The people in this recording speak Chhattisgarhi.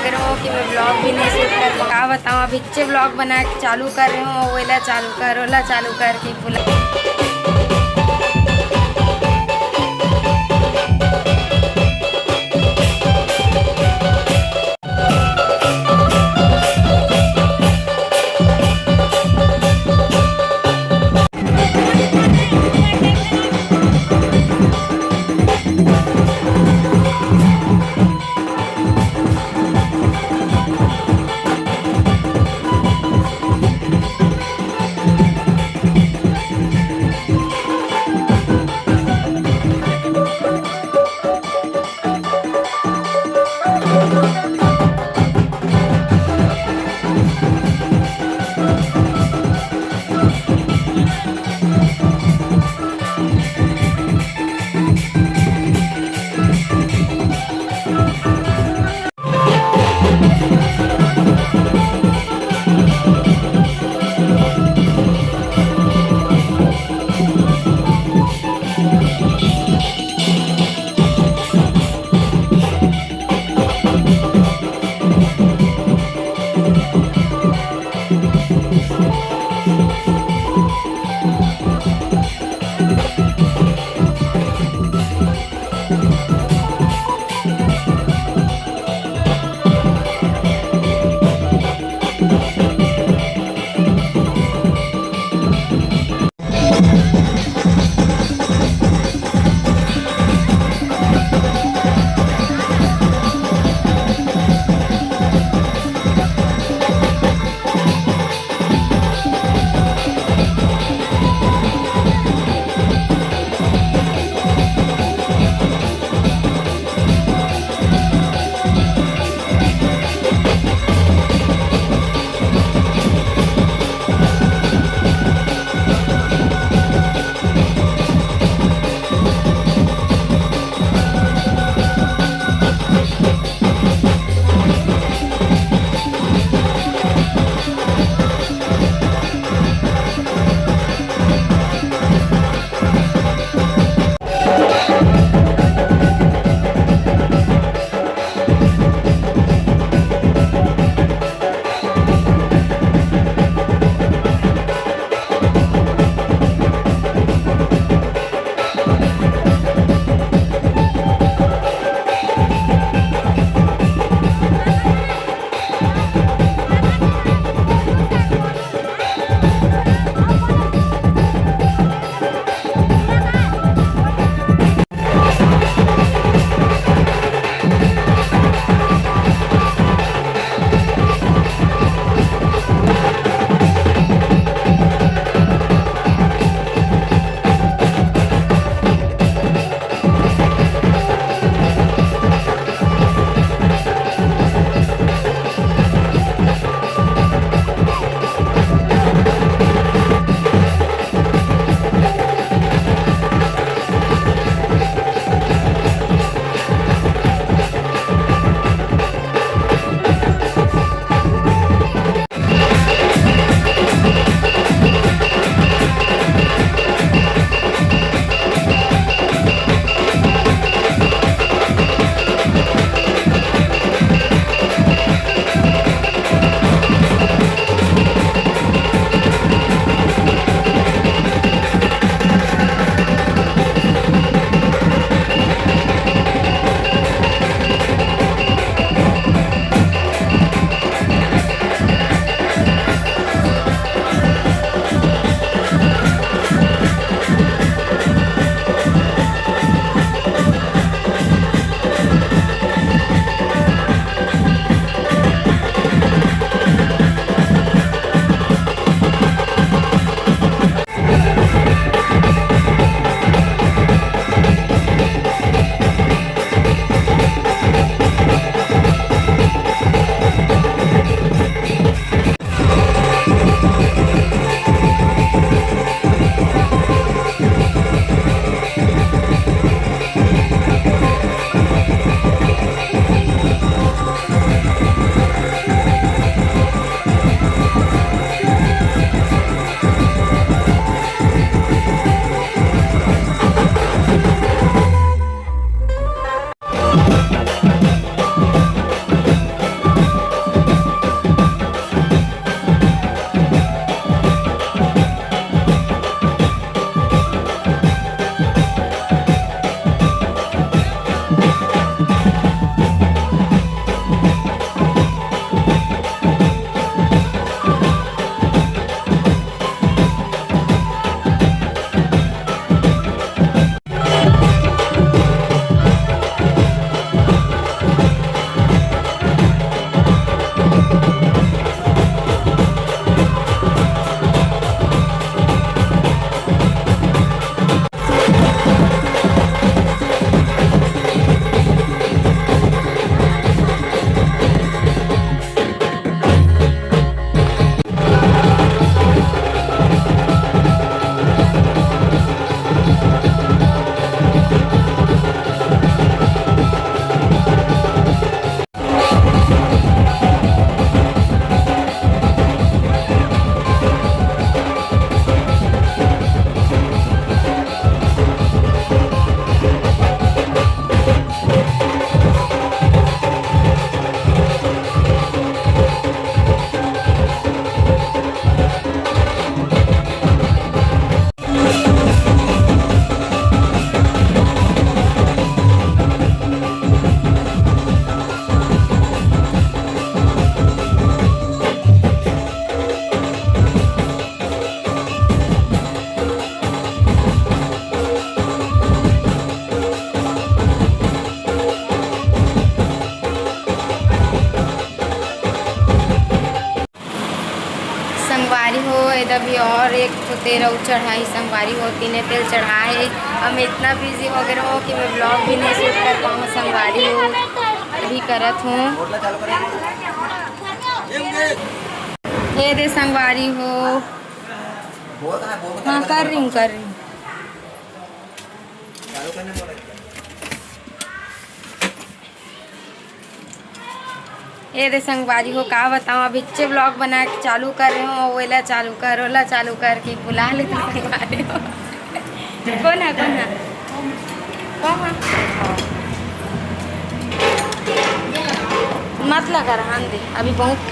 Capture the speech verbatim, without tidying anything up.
करो कि मैं ब्लॉग भी नहीं शूट कर पाऊँ। का बताऊँ, अभी इच्चे ब्लॉग बना के चालू कर रहे हूँ, ओला चालू कर, ओला चालू करके बुला। अभी और एक ठो तेल अउ चढ़ाही संगवारी हो, तीने तेल चढ़ाए। अब मैं इतना बिजी हो गे हों कि मैं ब्लॉग भी नहीं शूट कर पाऊँ संगवारी हो। अभी करत हों। ये दे संगवारी हो। हाँ, कर रही हूँ, कर रही हूँ। ये दे संगवारी हो, का बताओं, अभी इच्चे ब्लॉग बना के चालू करे हों, ओला चालू कर, ओला चालू कर के बुला लेते संगवारी हो। कौन है, कौन है, कौन है? मत लगा रहन दे, अभी बहुत